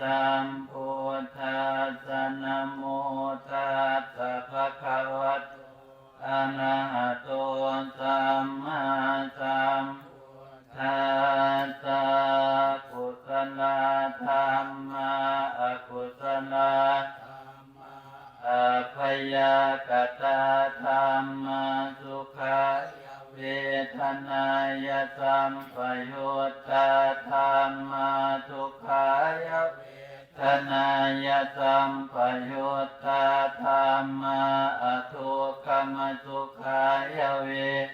ສຳພຸດທັດສະ ນະໂມຕັດສະ ພະຄະວະໂຕ ອະລະຫະໂຕ ສຳມາສຳພຸດທັດສະ. ກຸສະລະທຳມະ ອະກຸສະລະທຳມະ ອັບພະຍາກະຕາທຳມະ ສຸຂາຍະເວທະນາຍະ ສຳປະຍຸດຕາທຳມະ ທຸກຂາຍະເວທະນາຍະ ສຳປະຍຸດຕາທຳມະ ອະທຸກຂະມະສຸຂາຍະເວ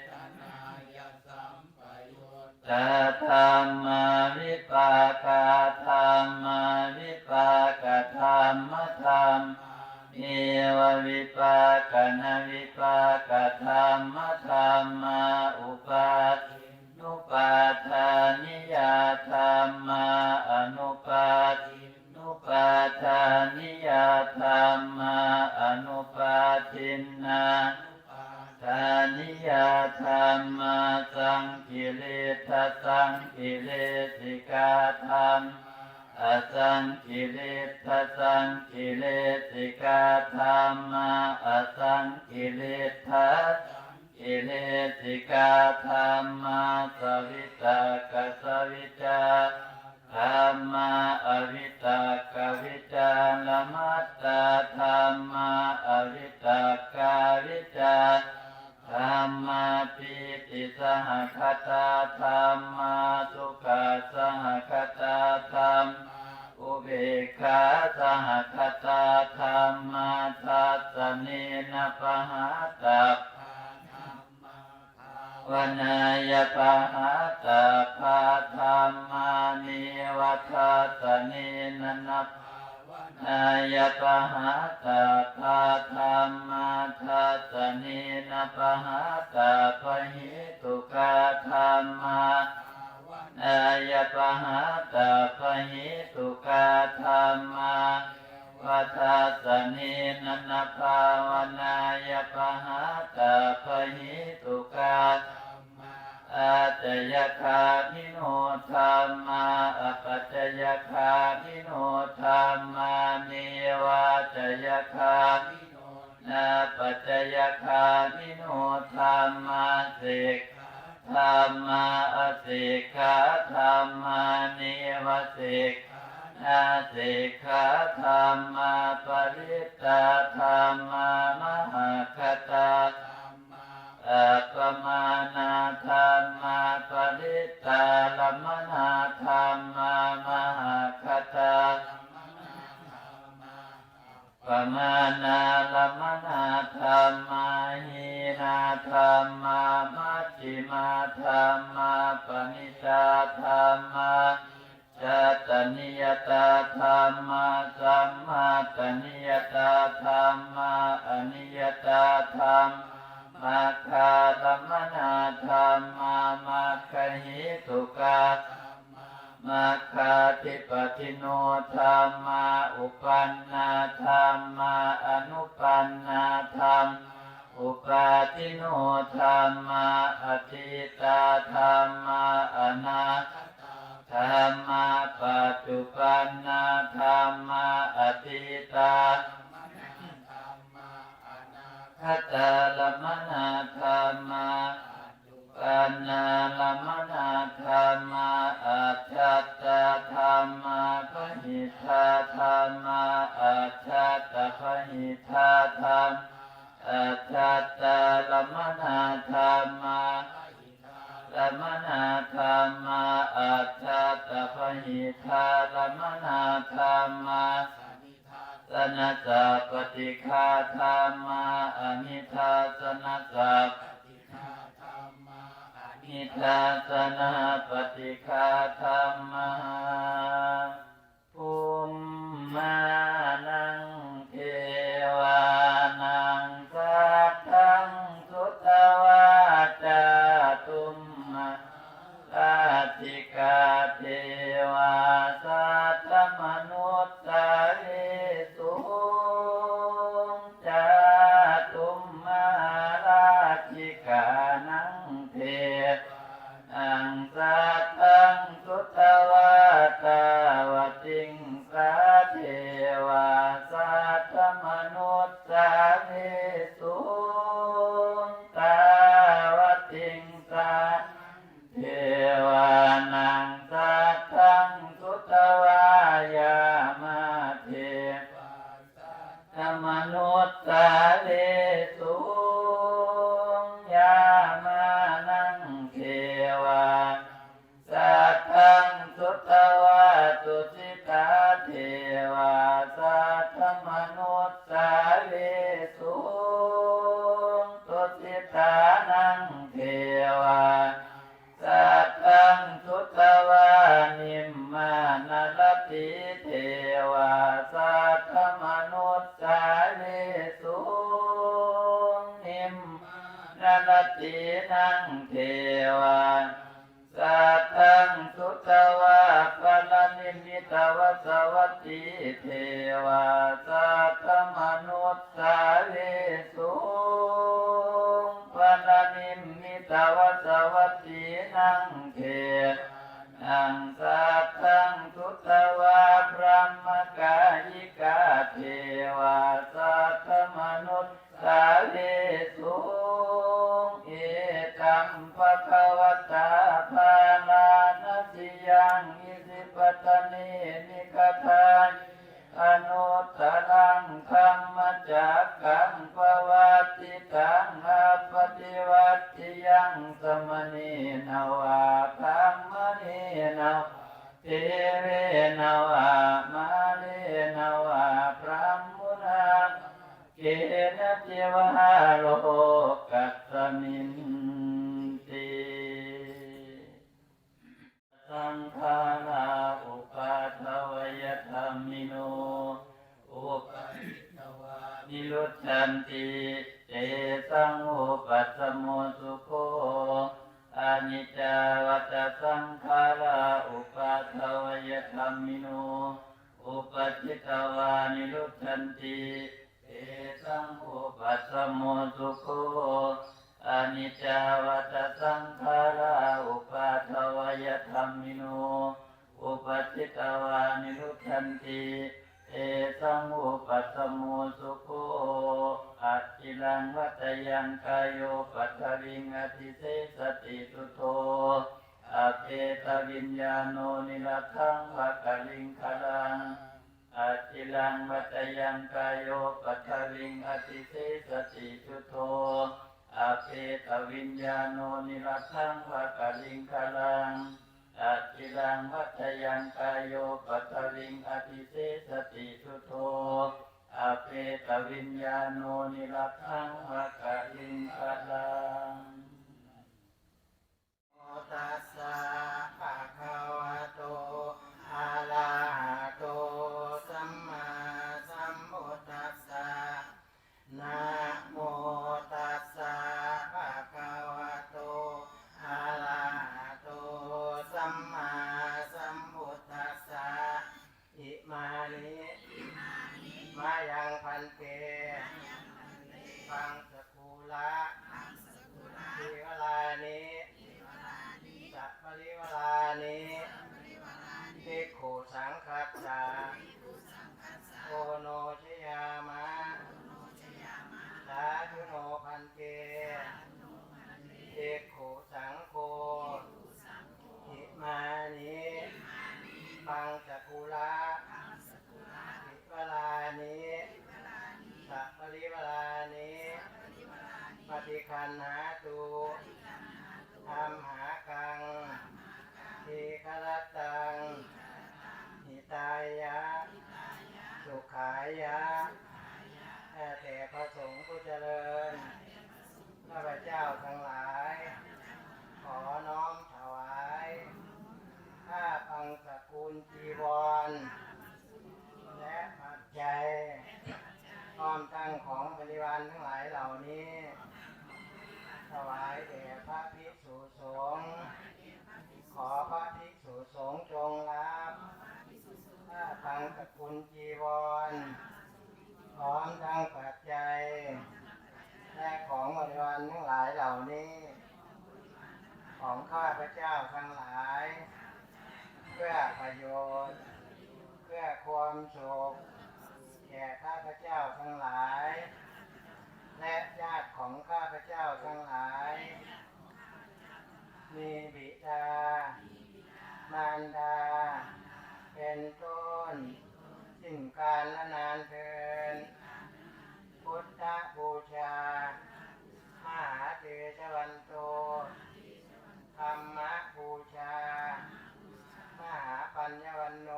ທະນາຍະ ສຳປະຍຸດຕາທຳມະ ວິປາກາທຳມະ ວິປາກະທຳມະທຳມາ ເນວະວິປາການະ ວິປາກະທຳມະທຳມາ ອຸປາທິນ ນຸປາທານິຍາທຳມາ ອະນຸປາທິນ ນຸປາທານິຍາທຳມາ ອະນຸປາທິນນານຸປາທານິຍາທຳມາ ສັງກິເລທະສັງກິເລສິກາທຳມາ ອະສັງກິເລທະສັງກິເລສິກາທຳມາ ອະສັງກິເລທະສັງ ກິເລສິກາທຳມາ ສະວິຕະກະສະວິຈາທຳມາ ອະວິຕະກະວິຈາລະມັດຕາທຳມາ ອະວິຕະກາວິຈາທຳມາ ປີຕິສະຫະຄະຕາທຳມາ ສຸຂະສະຫະຄະຕາທຳມາ ອຸເບກຂາສະຫະຄະຕາທຳມາ ທັດສະເນນະປະຫາຕັບພາທຳມາ ພາວະນາຍະປະຫາຕັບພາທຳມາ ເນວະທັດສະເນນະນະພາວະນາຍະປະຫາຕັບພາທຳມາ ທັດສະເນນະປະຫາຕັບພະເຫຕຸກາທຳມາ ພາວະນາຍະປະຫາຕັບພະເຫຕຸກາທຳມາ ເນວະທັດສະເນນະນະພາວະນາຍະປະຫາຕັບພະເຫຕຸກາທຳມາ ອາຈະຍະຄາມິໂນທຳມາ ອະປັດຈະຍະຄາມິໂນທຳມາ ເນວາຈະຍະຄາມິໂນ ນາປັດຈະຍະຄາມິໂນທຳມາ ເສກຂາທຳມາ ອະເສກຂາທຳມາ ເນວະເສກຂາ ນາເສກຂາທຳມາ ປະລິດຕາທຳມາ ມະຫັກຄະຕາທຳມາ ອັບປະມານາທຳມາ ປະລິດຕາລະມະນາທຳມາ ມະຫັກຄະຕາລະມະນາທຳມາ ປະມານາລະມະນາທຳມາ ຮີນາທຳມາ ມັດທິມາທຳມາ ປະນິດຕາທຳມາ ຈັດຕະນິຍະຕາທຳມາ ສຳມັດຕະນິຍະຕາທຳມາ ອະນິຍະຕາທຳມາ ມັກຄາລະມະນາທຳມາ ມັກຄະເຫຕຸກາທຳມາ ມັກຄາທິປະຕິໂນທຳມາ ອຸປັນນາທຳມາ ອະນຸປັນນາທຳມາ ອຸປາທິໂນທຳມາ ອະຕີຕາທຳມາ ອະນາຄະຕາທຳມາ ປັດຈຸບັນນາທຳມາ ອະຕີຕາ ຄະຕາລະມະນາທຳມາ ປັນນາລະມະນາທຳມາ ອັດຖັດຕາທຳມາ ປະຫິດຖາທຳມາ ອັດຖັດຕະປະຫິດຖາທຳມາ ອັດຖັດຕາລະມະນາທຳມາ ລະມະນາທຳມາ ອັດຖັດຕະປະຫິດຖາລະມະນາທຳມາ ສະນະສະປະຕິຄາທຳມາ ອະນິທັດສະນະສະປະຕິຄາທຳມາ ອະນິທັດສະນະປະຕິຄາທຳມາ ພຸມມານັງເທວານັງ ສັດທັງສຸດທະວາ ຈາຕຸມມະ ລາຊິກາເທວາ ສັດທະມະນຸດສາເວສຸ ຈາຕຸມມະຫາລາຊິການັງເທວານັງ ສັດທັງສຸດທະວາ ຕາວະ ເທວາ ສັດຖະມະນຸດສາເວສຸງ ຕຸສິຕານັງ ເທວາ ສັດທັງ ສຸຕວາ ນິມມານະລະຕີ ເທວາ ສັດຖະມະນຸດສາເວສຸງ ນິມມານະລະຕີນັງ ເທວາ ສັດທັງ ສຸຕວາ ປະລະນິມມິຕວະສະວັດຕີ ເທວາ ສັດຖະມະນຸດສາເວສຸງ ປະລະນິມມິຕວະສະວັດຕີນັງ ເທວານັງ ສັດທັງ ສຸຕວາ ບຣະມະກາຍິກາ ເທວາ ສັດຖະມະນຸດສາເວສຸງ ເອຕັມພະຄະວະຕາ ພາລານະສີຍັງ ອິສິປະຕະນີ ມິກະທາ ອະນຸດຕະລັງ ທຳມະຈັກກັງ ປະວັດຕິຕັງ ອາປະຕິວັດຕິຍັງ ສະມະເນນະວາ ບຣາມະເນນະວາ ເທເວນະວາ ມາເຣນະວາ ບຣາໝຸນາ ເກນະຈິວາໂລກັດສະມິນຕິ ສັງຂາລາ ອຸປາທະວະຍະທຳມິໂນ ອຸປະທິຕະວາ ນິລຸດທັນຕິ ເຕສັງ ອຸປັດສະໂມ ສຸໂຂ ອະນິດຈາ ວັດຕະ ສັງຂາລາ ອຸປາທະວະຍະທຳມິໂນ ອຸປະທິຕະວາ ນິລຸດທັນຕິ ເຕສັງ ອຸປັດສະໂມ ສຸໂຂ ອະນິດຈາ ວັດຕະ ສັງຂາລາ ອຸປາທະວະຍະທຳມິໂນ ອຸປະທິຕະວາ ນິລຸດທັນຕິ ເຕສັງ ອຸປັດສະໂມ ສຸໂຂ ອະຈິລັງ ວັດຕະຍັງ ກາໂຍ ປະທະວິງ ອະທິເສສະຕິ ສຸໂທ ອະເປຕະວິນຍາໂນ ນິລັດທັງ ວະກະລິງຄະລັງ ອະຈິລັງ ວັດຕະຍັງ ກາໂຍ ປະທະວິງ ອະທິເສສະຕິ ສຸໂທ ອະເປຕະວິນຍາໂນ ນິລັດທັງ ວະກະລິງຄະລັງ ອະຈິລັງ ວັດຕະຍັງ ກາໂຍ ປະທະວິງ ອະທິເສສະຕິ ສຸໂທ ອະເປຕະວິນຍາໂນ ນິລັດທັງ ວະກະລິງຄະລັງ ໂມ ຕັດສະ ພະຄະວະໂຕ ອະລະຫະໂຕ ສຳມາສຳພຸດທັດສະ ນະໂມ ຕັດສະ ພະຄະວະໂຕ ອະລະຫະໂຕ ສຳມາສຳພຸດທັດສະ ອິມານິ ມາຍັງ ພັນເຕ ປັງສະກຸລະ ວິວະລານິ ສະປະລິວະລານິ ພິກຂຸສັງຄັດສະ ໂອໂນຊະຍາມະ ສາທຸໂນ ພັນເຕ ພິກຂຸສັງໂຄ ອິມານິ ປັງສະກຸລະ ວິວະລານິ ສະປະລິວະລານິ ປະຕິຄັນຫາຕຸ ທຳມະຄັງ ທີຄະລະຕັງ ຫິຕາຍະ ສຸຂາຍະ ແດ່ແຕ່ພະສົງຜູ້ຈະເລີນ ຂ້າພະເຈົ້າທັງຫຼາຍ ຂໍນ້ອມຖວາຍ ຜ້າບັງສະກຸນ ຈີວອນ ແລະ ປັດໄຈ ພ້ອມທັງຂອງບໍລິວານທັງຫຼາຍເຫຼົ່ານີ້ ຖວາຍແດ່ພະພິກ ສຸສົງ ຂໍພະພິກສຸສົງຈົ່ງຮັບ ຜ້າບັງສະກຸນ ຈີວອນ ພ້ອມທັງປັດໄຈ ແລະ ຂອງບໍລິວານທັງຫຼາຍເຫຼົ່ານີ້ ຂອງຂ້າພະເຈົ້າທັງຫຼາຍ ເພື່ອປະໂຫຍດ ເພື່ອຄວາມສຸກ ແກ່ຂ້າພະເຈົ້າທັງຫຼາຍ ແລະ ຍາດຂອງຂ້າພະເຈົ້າທັງຫຼາຍ ມີບິດາ ມານດາ ເປັນຕົ້ນ ສິ້ນການລະນານເທີນ. ພຸດທະບູຊາ ມະຫາເຕຈະວັນໂຕ. ທຳມະບູຊາ ມະຫາປັນຍະວັນໂນ.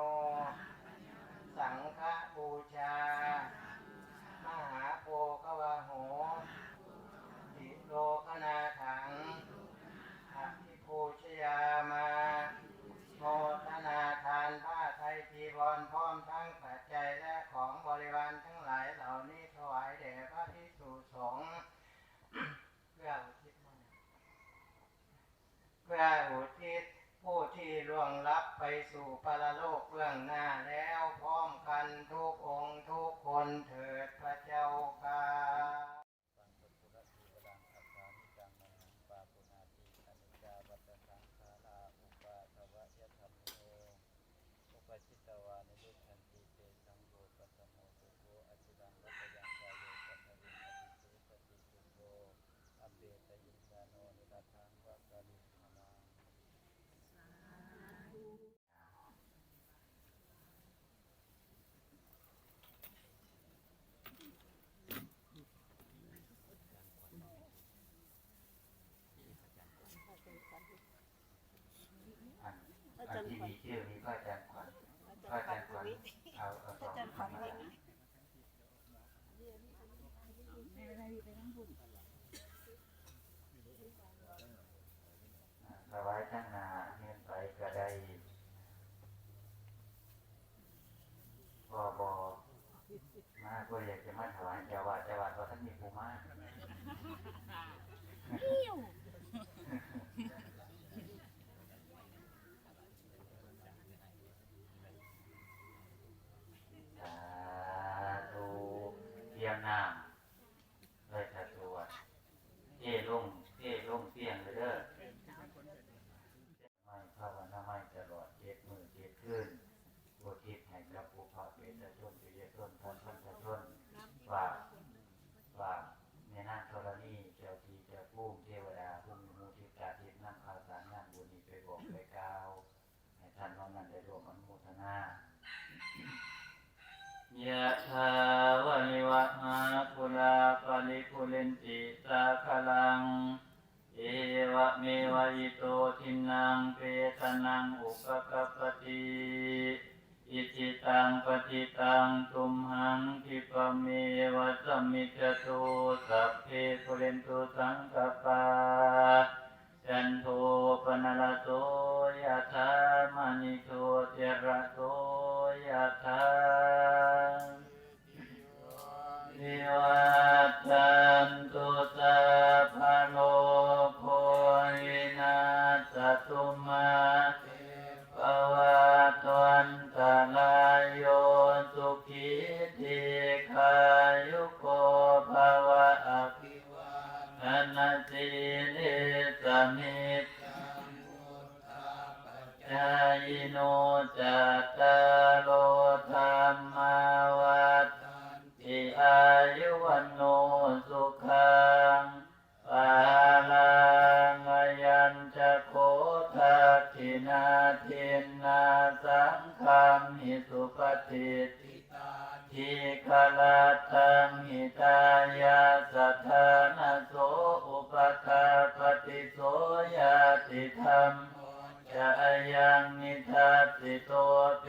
ປູຊາ ມະຫາໂພຄະວະໂຫ ຕິໂລກະນາຖັງ ອະພິປູຊະຍາມາ ໂມທະນາທານຜ້າໄຕຈີວອນ ພ້ອມທັງປັດໄຈ ແລະ ຂອງບໍລິວານທັງຫຼາຍເຫຼົ່ານີ້ ຖວາຍແດ່ພະພິກຂຸສົງ ເພື່ອອຸທິດ ເພື່ອອຸທິດຜູ້ທີ່ລ່ວງລັບໄປສູ່ປະລະໂລກເບື້ອງໜ້າແລ້ວ ພ້ອມກັນທຸກອົງທຸກຄົນເທີດພະເຈົ້າຂ້າ. ປັງປະຕຸລະຊີວະລັງ ອາສາມິຈັງ ມະຫັງ ປາປຸນາຕິ ອະນິດຈາວັດຕະສັງຂາລາ ອຸປາທະວະຍະທຳໂມ ອຸປະສິດຕະວາ ນິລຸດທັນຕິ ເຕສັງ ໂວປັດຕະໂມ ສຸໂຂ ອະຈິລັງ ວັດຕະຍັງ ກາໂຍ ປະທະວິງ ອະທິເສສະຕິ ສຸໂຂ ອະເປຕະວິນຍາໂນ ນິລະທັງ ວະກະລິງ ມະນາງ. ອັນ ອັນທີ່ມີຊື່ນີ້ ພະອາຈານຂວັນ ພະອາຈານຂວັນ ເອົາ ເອົາສອງ ອາຈານຂວັນ ຖວາຍທາງໜ້າເຮືອນໄປກໍໄດ້ ບໍ່ ບໍ່ມາ ບໍ່ຢາກຈະມາຖວາຍເຈົ້າອາວາດ ເຈົ້າອາວາດບໍ່ທັນມີຜູ້ມາ. ສາທຸ ຕຽມນ້ຳ ໄວ້ຖ້າສວດ ເທລົງ ເທລົງຕຽງເລີຍເດີ. ໄມ້ພາວະນາໄມ້ຕະຫຼອດເຈັດມື້ເຈັດຄືນ ອຸທິດໃຫ້ກັບບຸບພະເປດຕະຊົນ ປິຍະຊົນ ທ່ານພັນທະຊົນ ຝາກ ຝາກແມ່ນາງທໍລະນີ ເຈົ້າທີ່ເຈົ້າພູມ ເທວະດາ ພູມຢູ່ຫູທິດຕາທິດ ນຳຂ່າວສານງານບຸນນີ້ໄປບອກໄປກ່າວ ໃຫ້ທ່ານເຫຼົ່ານັ້ນໄດ້ຮ່ວມອະນຸໂມທະນາ. ຍະຖາ ວາລິວະຫາ ປູລາ ປະລິປູເຣນຕິ ສາຄະລັງ ເອວະເມວະ ອິໂຕ ທິນນັງ ເປຕານັງ ອຸປະກັບປະຕິ ອິຈິຕັງ ປະຕິຕັງ ຕຸມຫັງ ຂິບປະເມວະ ສະມິດຈະຕຸ ສັບເພ ປູເຣນຕຸ ສັງກະປາ ຈັນໂທ ປະນະລະໂສ ຍະຖາ ມະນີ ໂຊຕິລະໂສ ຍະຖາ ວິວັດທັນຕຸ ສັບພະໂລໂຄ ວິນັດສະຕຸ ມາເຕ ພະວັດວັນຕະລາຍໂຍ ສຸຂີ ດີຄາຍຸໂກ ພະວະ ອະພິວາທະນະສີລິສະ ນິດຈັງ ວຸດທາປະຈາຍິໂນ ຈັດຕາໂລ ທຳມາ ວັດທັນຕິ ອາຍຸ ວັນໂນ ສຸຂັງ ພະລັງ ອາຍຸ ຈະໂຄ ທັກຂິນາທິນນາ ສັງຄຳຫິ ສຸປະຕິດທິຕາ ທີຄະລັດທັງ ຫິຕາຍະ ສະຖານະໂສ ອຸປະຖາປະຕິໂສ ຍາຕິທຳໂມ ຈະ ອາຍັງນິທັດສິໂຕ ເປ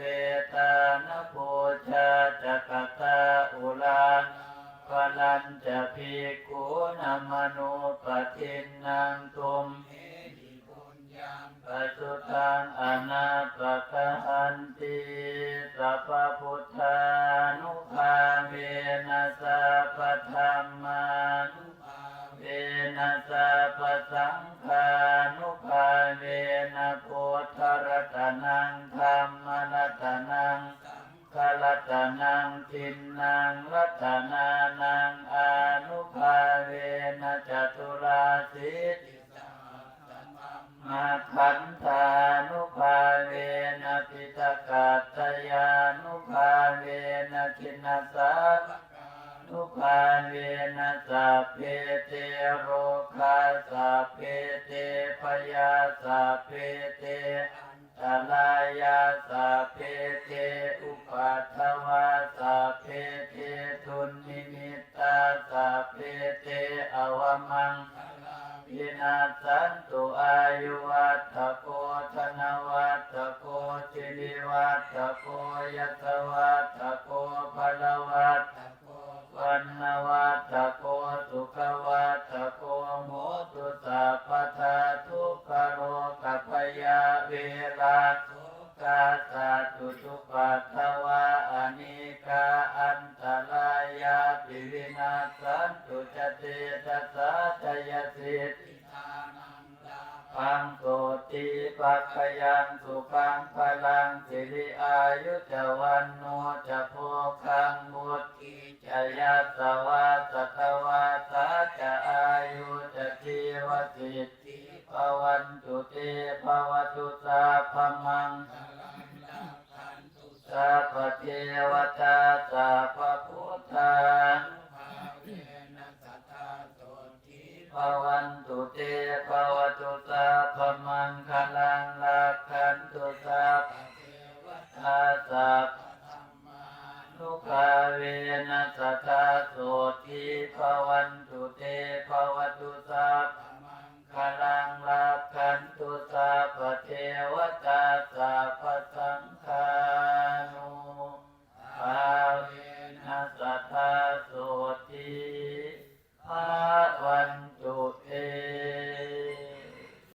ຕານະປູຊາ ຈະກະຕາ ອຸລານາ ພະລັນຈະ ພິກຂຸນາມະນູປະທິນນັງ ຕຸມເຫຫິ ປຸນຍັງ ປະສຸດທັງ ອະນາປະກະຫັນຕິ ສັບພະພຸດທານຸພາເວນະ ສັບພະທຳມານຸພາເວນະ ສັບພະສັງຄານຸພາເວນະ ພຸດທະລັດຕະນັງ ທຳມະລັດຕະນັງ ສັງຄະລັດຕະນັງ ທິນນັງລັດຕະນານັງ ອານຸພາເວນະ ຈະຕຸລາສິດ ມະຂັນທານຸພາເວນະ ປິຕະກັດຕະຍານຸພາເວນະ ທິນນະສາວະການຸພາເວນະ ສັບເພເຕໂລຄາ ສັບເພເຕພະຍາ ສັບເພເຕອັນຕະລາຍາ ສັບເພເຕອຸປັດທະວາ ສັບເພເຕດຸນນິມິດຕາ ສັບເພເຕອະວະມັງຄະລາ ວິນັດສັນຕຸ ອາຍຸວັດທະໂກ ທະນະວັດທະໂກ ສິລິວັດທະໂກ ຍະສະວັດທະໂກ ພ ໂນຈະໂພຄັງ ວຸດທິຈະ ຍັດສະວາ ສັດຕະວາສາຈະ ອາຍຸຈະ ຊີວະສິດທິ ພະວັນຕຸເຕ ພະວະຕຸ ສັບພະມັງຄະລັງ ລັກຂັນຕຸ ສັບພະເທວະຕາ ສັບພະພຸດທານຸພາເວນະ ສະທາໂສດ ພະວັນຕຸເຕ ພະວະຕຸ ສັບພະມັງຄະລັງ ລັກຂັນຕຸ ສັບພະເທວະຕາ ສັບພະທຳມານຸພາເວນະ ສະທາໂສດ ພະວັນຕຸເຕ ພະວະຕຸ ສັບພະມັງຄະລັງ ລັກຂັນຕຸ ສັບພະເທວະຕາ ສັບພະສັງຄານຸພາເວນະ ສະທາໂສດ